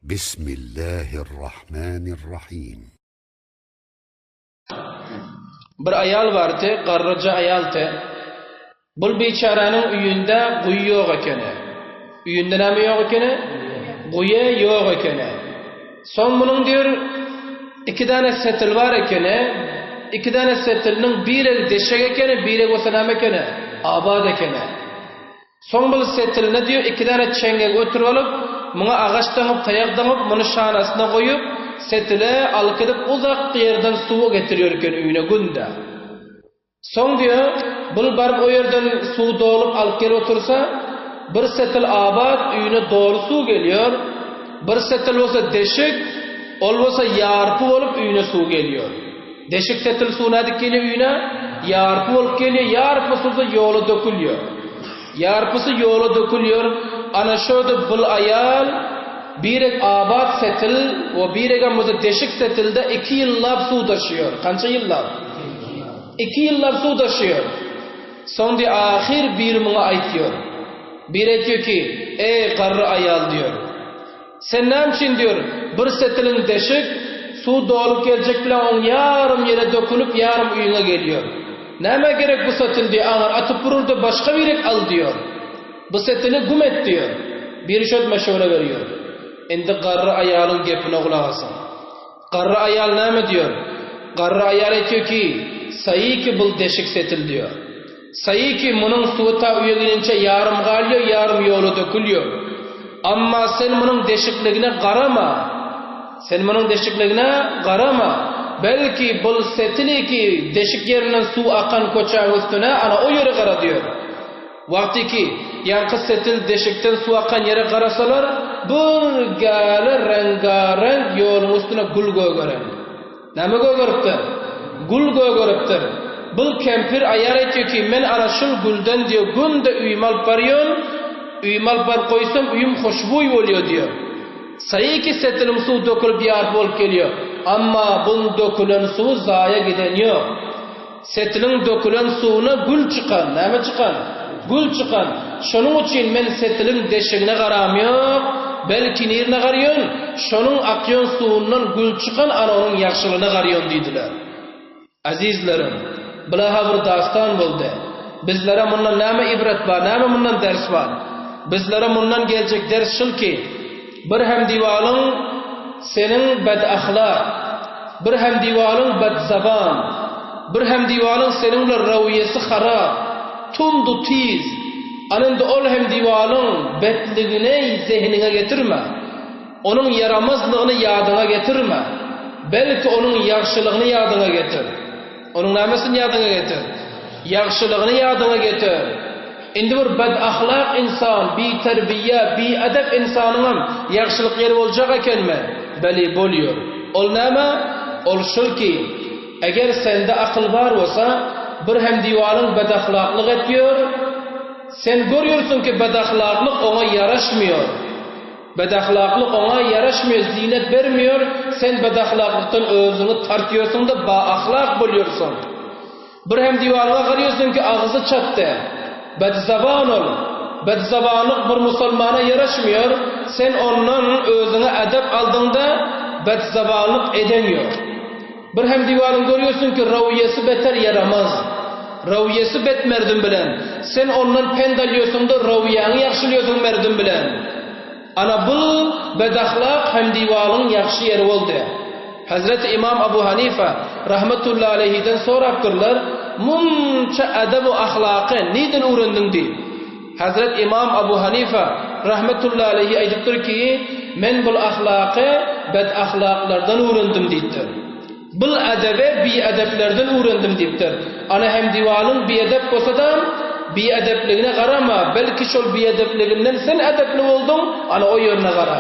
Bismillahirrahmanirrahim. Bir aýal bardy, garryja aýaldy. Bul biçäräniň öýünde guýy ýok ekeni. Öýünde näme ýok ekeni? Guýy ýok ekeni. Soň munuň diýr, iki däne setil bar ekeni. Iki däne setiliniň biregi deşek ekeni, biregi bolsa näme ekeni? Abat ekeni. Soň bul setiline diýr, iki däne çeňňegi ötürip alyp, muňa agaç daňyp, taýak daňyp, muny şanasyna goýup, setile alyp gidip, uzak ýerden suw getirýär eken öýüne günde. Soň diýýär, bul baryp o ýerden suw dolup alyp gelip otursa, bir setil abat öýüne doly suw gelýär, bir setil bolsa deşik, ol bolsa ýarpy bolup öýüne suw gelýär. Deşik setil suw nädip gelýär öýüne? Ýarpy bolup gelýär, ýarpysy bolsa ýola dökülýär. Ýarpysy ýola dökülýär. Ana şo-da bul aýal birek abat setil we biregem bolsa deşik setilde iki ýyllap suw daşýar. Kança ýyllap? Iki ýyllap suw daşýar. Soň diýýär, ahyr biri muňa aýtýar. Biri aýtýar ki, Eý, garry aýal diýýär. Sen näme üçin diýýär, bir setiliň deşik, suw dolup geljek bilen oň ýarym ýere dökülip, ýarym öýüňe gelýär. Nämä gerek bu setil diýýär, aňyr atyp urur-da başga birek al diýýär. Bu setili güm et diýýär. Biri şöýdip meşwere berýär. Indi garry aýalyň gepine gulak asyň. Garry aýal näme diýer? Garry aýal aýtýar ki, Saýy ki bul deşik setil diýer. Saýy ki munuň suwy ta öýe gelinçä ýarym galýar, ýarym ýola dökülýär. Amma sen munuň deşikligine garama. Sen munuň deşikligine garama. Belki bul setili ki deşik ýerinden suw akan köçäň üstüne ana o ýere gara diýer. Wagty ki, ýaňky setil deşikden suw akan ýere garasalar, bir gäle reňga-reňk ýoluň üstüne gül gögeren. Näme gögeripdir? Gül gögeripdir. Bul kempir aýal aýtýar ki, men ana şul gülden diýýär, günde öýüme alyp barýan, öýüme alyp baryp goýsam, öýüm hoşboý bolýar diýýär. Saýy ki setiliň suw dökülip ýarpy bolup gelýär. Amma bun dökülen suwy zaýa giden ýok. Setiliň dökülen suwuna gül çykan, näme çykan? Gül çykan. Şonuň üçin men setiliň deşigine garam ýok, belki nirine garýon? Şonuň akýan suwundan gül çykan ana onuň ýagşylygyna garýon diýdiler. Azizlerim, bula-ha bir dastan boldy. Bizlere mundan näme ibret bar, näme mundan ders bar? Bizlere mundan geljek ders şul ki, Bir hem diwalyň seniň bed-ahlak, bir hem diwalyň bed-zaban, bir hem diwalyň seniň bilen rawiýesi harap, tund-u tiz. Ana indi ol hem diwalyň betligini zehiniňe getirme. Onuň ýaramazlygyny ýadyňa getirme. Belki onuň ýagşylygyny ýadyňa getir. Onuň nämesini ýadyňa getir? Ýagşylygyny ýadyňa getir. Indi bir bedahlak ynsan, biterbiýe, biedep ynsanyňam ýagşylyk ýeri boljak ekenmi? Beli, bolýar. Ol näme? Ol şul ki, eger sende akyl bar bolsa, bir hem diwalyň bedahlaklyk etýär, sen görýärsiň ki, bedahlaklyk oňa ýaraşmaýar. Bedahlaklyk oňa ýaraşmaýar, zinet bermeýär, sen bedahlaklykdan özüňi tartýarsyň-da, baahlak bolýarsyň. Bir hem diwaryňa garýarsyň ki, agzy çatdy. Bedzaban ol. Bedzabanlyk bir musulmana ýaraşmaýar, sen ondan özüňe edep aldyň-da, bedzabanlyk eden ýok. Bir hem diwaryň görýärsiň ki, rawyýasy beter ýaramaz. Rawyýasy bet merdim bilen. Sen ondan pent alýarsyň-da, rawyýaňy ýagşylaýarsyň merdim bilen. Ana bu bedahlak hem diwalyň ýagşy ýeri boldy. Hezreti Ymam Abu Hanifa, rahmetullahi aleýhiden sorapdyrlar, Munça edeb-u ahlaky nirden öwrendiň diýip. Hezret Ymam Abu Hanifa, rahmetullahi aleýhi aýdypdyr ki, Men bul ahlaky bedahlaklardan öwrendim diýipdir. Bul edebi biedeplerden öwrendim diýipdir. Ana hem diwalyň biedep bolsadam, biedepligine garama, belki şol biedepliginden sen edepli bolduň, ana o ýerine gara.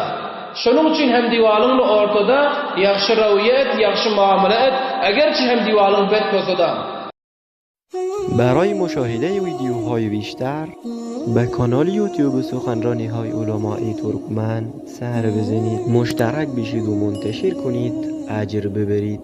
Şonuň üçin hem diwalyňly ortada ýagşy rawiýa et, ýagşy muamala et, egerçi hem diwalyň bet bolsadam. برای مشاهده ویدیوهای بیشتر به کانال یوتیوب سخنرانی های علمای ترکمن سر بزنید مشترک بشید و منتشر کنید اجر ببرید.